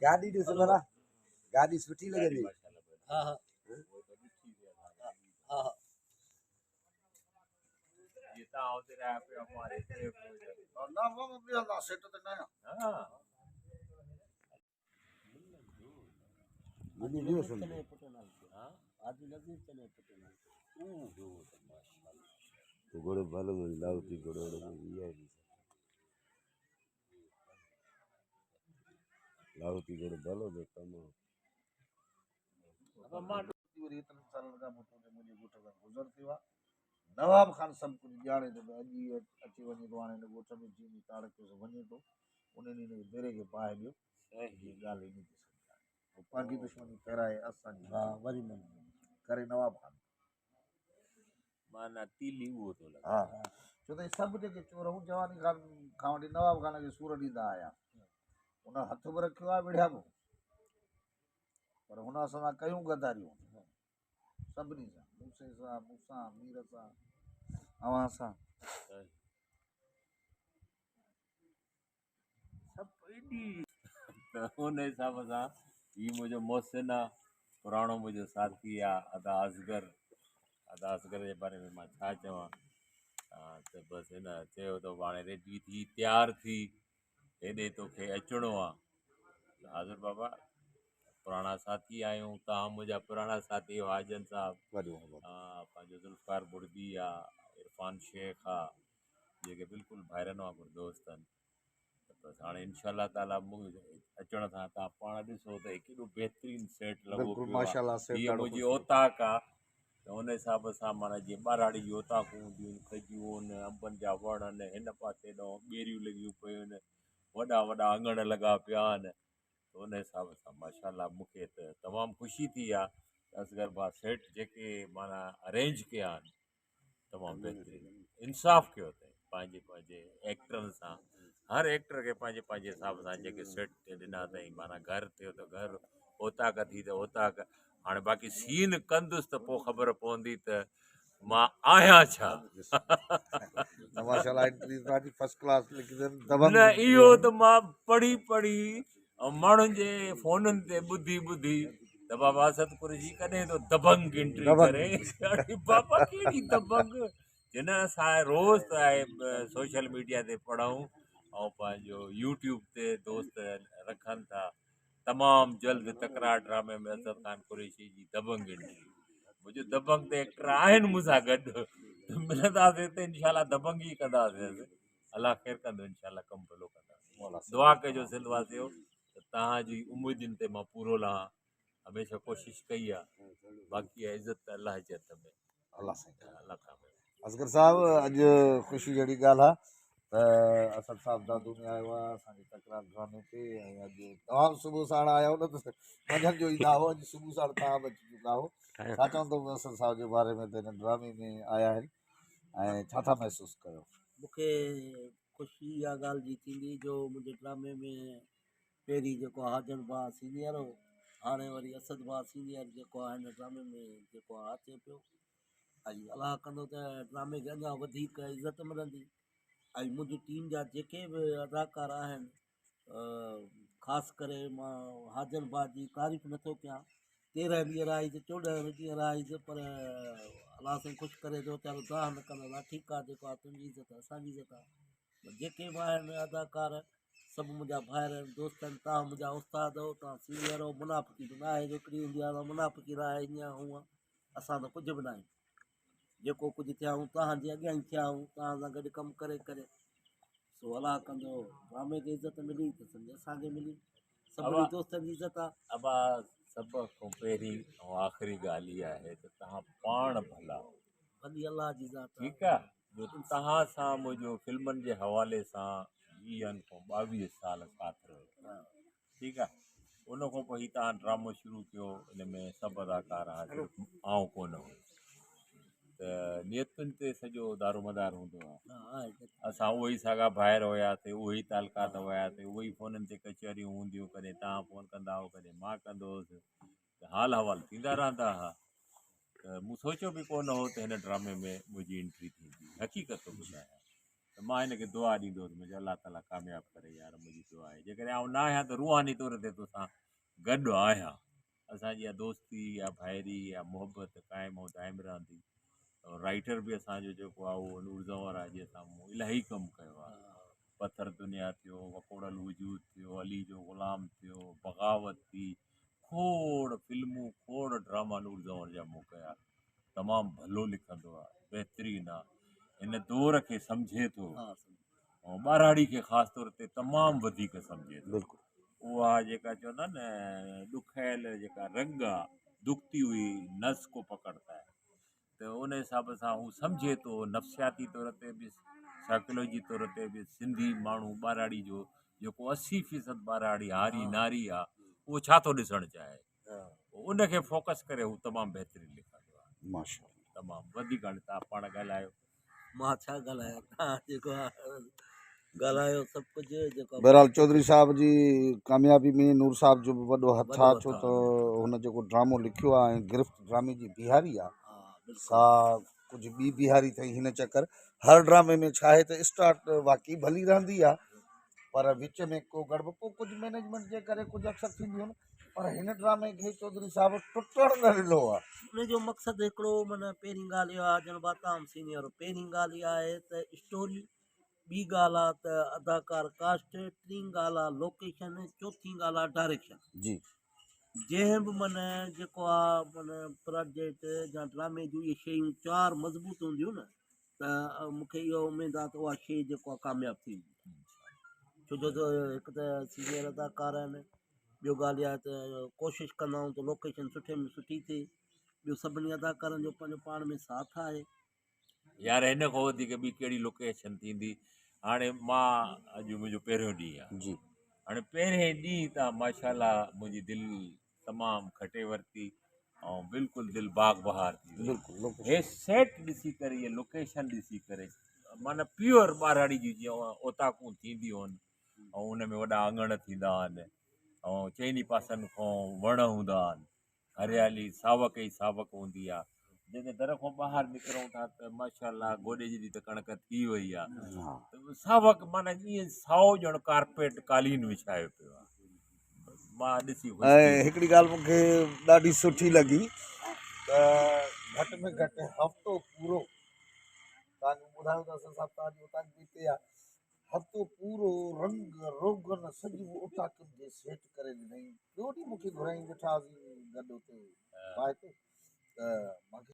گاڏي ڏس ڀلا گاڏي سٺي لڳندي. ها ها ها ها. گهوڙو ڀلو لاهوتي گهوڙو لاهوتي گهوڙو ڀلو ٿو تمام. وري ايترن سالن کان پوء تنهنجي منهنجي ڳوٺ کان گذر ٿيو آهي. نواب خان سڀ ڪجهه ڄاڻي ٿو ته اڄ ئي اچي وڃي ٿو هاڻي هن ڳوٺ ۾ جيئن ئي تاڙ ڪيو سو وڃي ٿو ان ڏينهن هن کي ديري کي باهه ڏيو هيء ڳالهه انهي تي سمجهائي. هو پنهنجي دشمني ڦيرائي اسان جي وري نه ڪري نواب خان. معنيٰ تيلي اهو ٿو لڳي. ها ڇو ته هي سڀ جيڪي چور هو جواني خان کان وٺي نواب خان کي سور ڏيندا آيا. هن هٿ به رکيو آهي وڙهيا به. پر هن اسان سان ڪيون غداريون سڀني سان موسي سان مون سان مير سان اوهان سان. سڀ ايڏي ته ان حساب سان هي منهنجو محسن آ پراڻو منهنجو ساٿي آ ادا اصغر ادا اصغر جي باري ۾ مان ڇا چوان ته بس هن چيو ته هاڻي ريڊي ٿي تيار ٿي هيڏي توکي اچڻو آ ته حاضر بابا پراڻا ساٿي آهيون توهان منهنجا پراڻا ساٿي آهيو حاجن صاحب پنهنجو ذوالفقار بڙدي آ عرفان شيخ آ جيڪي بلڪل ڀائرن وانگر دوست آهن ته بس هاڻي انشاء الله تعالي مون اچڻ سان توهان پاڻ ڏسو ته ڪيڏو بهترين سيٽ لڳو پيو آ هيء منهنجي اوطاق آ ته ان حساب سان معنيٰ جيئن ٻهراڙي جون اوطاقون هونديون آهن، کجيون آهن، انبن جا وڻ آهن، هن پاسي ڏانهن ٻيريون لڳيون پيون آهن، وڏا وڏا اڱڻ لڳا پيا آهن ته ان حساب سان ماشاء الله مون کي ته تمام خوشي ٿي آهي ته اصغر ڀاء سيٽ جيڪي معنيٰ ارينج ڪيا آهن تمام بهترين انصاف ڪيو اٿئي پنهنجي پنهنجي ايڪٽرن سان هر ايڪٽر کي پنهنجي پنهنجي حساب سان جيڪي سيٽ ڏنا اٿئي معنيٰ گهر ٿيو ته گهر اوطاق ٿي ته اوطاق هاڻي باقي سين ڪندس ته پوء خبر پوندي ته مان آهيان ڇا. نه اهو ته مان پڙهي پڙهي ۽ ماڻهن جي فونن تي ٻڌي ٻڌي ته بابا اسد قريشي ڪڏهن ٿو دبنگ انٽري ڪري اڙي بابا ڪهڙي دبنگ جن اسان روز ته آهي سوشل ميڊيا تي پڙهون ۽ پنهنجو يوٽيوب تي دوست رکن ٿا تمام جلد تڪرار ڊرامي ۾ اسد خان قريشي جي دبنگ انٽري منهنجو دبنگ ته ايڪٽر آهن مون سان گڏ ملنداسين ته انشاء الله دبنگ ئي ڪنداسين الله خير ڪندو انشاء الله ڪم ڀلو ڪنداسين دعا ڪجو سنڌ واسيو ته توهان جي اميدن تي مان پورو لهان هميشه ڪوشش ڪئي آ باقي عزت ته الله جي هٿ ۾ الله سائين الله کان اصغر صاحب اڄ خوشي جهڙي ڳالهه آ ته اسد صاحب دادو ۾ آيو آ اسان جي تڪرار ڊرامي تي ۽ اڄ توهان به صبح ساڻ آيا نه ته منجهند جو ايندا هو اڄ صبح ساڻ توهان به اچي چڪا هو ڇا چوندو اسد صاحب جي باري ۾ ته هن ڊرامي ۾ آيا آهن ۽ ڇا ٿا محسوس ڪيو؟ مون کي خوشي اها ڳالهه جي ٿيندي جو منهنجي ڊرامي ۾ پهرين جيڪو حاجن ڀاء سينيئر هو هاڻي وري اسد ڀاء سينيئر جيڪو آهي هن ڊرامي ۾ جيڪو آهي اچي پيو ۽ الله ڪندو ته ڊرامي کي اڃا وڌيڪ عزت ملندي ۽ منهنجي ٽيم جا جيڪي به اداڪار آهن خاص ڪري مان حاجن ڀاء جي تعريف نٿو ڪيان 13 ڏينهن رهائيس 14 ڏينهن رهائيس پر الله سائين خوش ڪري ٿو ويچارو دانهن نه ڪندو آهي ٺيڪ آهي جيڪو آهي تنهنجي عزت آهي اسان جي عزت آهي جيڪي به آهن اداڪار سڀ منهنجا ڀائر آهن دوست آهن توهان منهنجا استاد آهو توهان سينيئر آهو منافقي به ناهي جو هڪڙي هوندي آهي منافقي نه آهي ائين هونئن اسان ته ڪجهه به ناهيون جيڪو ڪجهه ٿيا آهيون توهان جي اڳيان ئي ٿيا آهيون توهان سان گڏ ڪم ڪري ڪري سو الله ڪندو ڊرامي کي عزت ملي ته سمجهه اسان کي ملي سڀني دوستن جي عزت آ. ابا سڀ کان پهرين ۽ آخري ڳالهه اها آهي ته توهان پاڻ ڀلا. ڀلي الله جي ذات آ. ٺيڪ آ جو توهان سان منهنجو فلمن جي حوالي سان ويهن کان ٻاويهه سال ساٿ رهيو ٺيڪ آ. ان کان پوءِ هي توهان ڊرامو شروع ڪيو، ان ۾ سڀ اداڪار ها، صرف آئون ڪونه هيس. ته نيتن تي سڄو دارومدار هوندو آهي. اسان اهي ئي ساڳا ڀائر هياسين، اهي ئي تعلقات هياسين، اهي ئي فونن تي ڪچهريون هونديون، ڪڏهن توهان فون ڪندا هئو، ڪڏهن مان ڪندو هوس، ته حال احوال ٿيندا رهندا هئا. ته مون سوچيو به ڪونه هو ته هن ڊرامي ۾ منهنجي انٽري ٿيندي. حقيقت ٿو ٻڌايان ته مان هن کي دعا ڏيندو هوس، منهنجو الله تعاليٰ ڪامياب ڪري يار، منهنجي دعا آهي جيڪڏهن آئون نه آهيان ته روحاني طور تي توسان گڏ آهيان. اسان جي اها دوستي، اها ڀائري، اها محبت قائم ۽ دائم رهندي. رائيٽر به اسان جو جيڪو آهي اهو نور زنور آهي، جنهن سان مون الاهي ڪم ڪيو آهي. پٿر دنيا ٿيو، وڪوڙل وجود ٿيو، علي جو غلام ٿيو، بغاوت ٿي، کوڙ فلمون، کوڙ ڊراما نور زنور جا مون ڪيا. تمام ڀلو لکندو آهي، بهترين آهي، هن دور کي سمجهي ٿو ۽ ٻهراڙي کي خاص طور تي تمام وڌيڪ سمجهي ٿو. اها جيڪا چوندا آهن نه ڏکيل جيڪا رڳ آ، دکتي هئي نس ڪو پڪڙتا هي، ته ان حساب سان هو سمجهي ٿو نفسياتي طور تي به، سائيڪولوجي طور تي به. سنڌي ماڻهو ٻهراڙي جو جيڪو 80% ٻهراڙي هاري ناري آ، اهو ڇا ٿو ڏسڻ چاهي، ان کي فوڪس ڪري هو تمام بهترين لکندو آ. ماشاءالله. تمام وڌيڪ هاڻي توهان پاڻ ڳالهايو. مان ڇا ڳالهايان، توهان جيڪو ڳالهايو سڀ ڪجهه جيڪو. بهرحال چوڌري صاحب جي ڪاميابي ۾ نور صاحب جو به وڏو هٿ آ، ڇو ته هن جيڪو ڊرامو لکيو آ ۽ گرفت ڊرامي جي بيهاري آ، سا ڪجهه ٻي بيهاري اٿئي هن چڪر. هر ڊرامي ۾ ڇا آهي ته اسٽارٽ واقعي ڀلي رهندي آ، پر وچ ۾ ڪو گڙٻ پوء ڪجهه مئنيجمينٽ جي ڪري ڪجهه اڪثر ٿينديون آهن، پر هن ڊرامي کي چوڌري صاحب ٽٽڻ نه ڏنو آ. ان جو مقصد هڪڙو معنيٰ پهرين ڳالهه اها آ ڄڻ باتام سينيئر، پهرين ڳالهه اها آهي ته اسٽوري، ٻي ڳالهه آ ته اداڪار ڪاسٽ، ٽين ڳالهه آ لوڪيشن، چوٿين ڳالهه آ ڊائريڪشن. جنهن به معنيٰ جيڪو آ معنيٰ پراجيڪٽ يا ڊرامي جون اهي شيون چار مضبوط هونديون نه ته مون کي اها اميد آ ته اها شيء جيڪو آ ڪامياب ٿي ويندي. ڇو جو هڪ ته سينيئر اداڪار آهن، ٻيو ڳالهه اها آهي ته ڪوشش ڪندا آهيون ته لوڪيشن سٺي ۾ سٺي ٿئي، ٻيو سڀني اداڪارن جو پنهنجو پاڻ ۾ ساٿ آهي. يار هن کان وڌيڪ ٻي ڪهڙي لوڪيشن ٿيندي. هاڻي مان اڄ منهنجو پهريون ڏينهن آهي. هاڻي پهرين ڏينهن تان ماشاءالله منهنجي دل تمام کٽي ورتي ۽ بلڪل دل باغ بهار ٿي وئي. هي سيٽ ڏسي ڪري، هي لوڪيشن ڏسي ڪري، معنيٰ پيور ٻهراڙي جون جيئن اوطاقون ٿينديون آهن ۽ ان ۾ وڏا اڱڻ ٿيندا آهن ۽ چئني پاسن کان وڻ هوندا آهن، هريالي ساوڪ ئي ساوڪ هوندي آهي. جڏهن در کان ٻاهر نڪرون ٿا ته ماشاء الله گوڏي جيڏي ته ڪڻڪ ٿي وئي آهي، ته ساوڪ معنيٰ ائين سائو ڄڻ ڪارپيٽ قالين وڇايو پيو آهي. مان ڏسي خوش ٿي ۽ ويس. هڪڙي ڳالهه مون کي ڏاڍي سٺي لڳي ته گهٽ ۾ گهٽ هفتو پورو توهان کي ٻڌايو ته اسان صاحب توهان جي اوطاق به هتي آهي، هفتو پورو رنگ روغن سڄي اوطاقن کي سيٽ ڪري ڏنائين. ٽيون ڏينهن مون کي گهرايائين، ويٺا هئاسين گڏ اتي باهه تي، ته مان کي.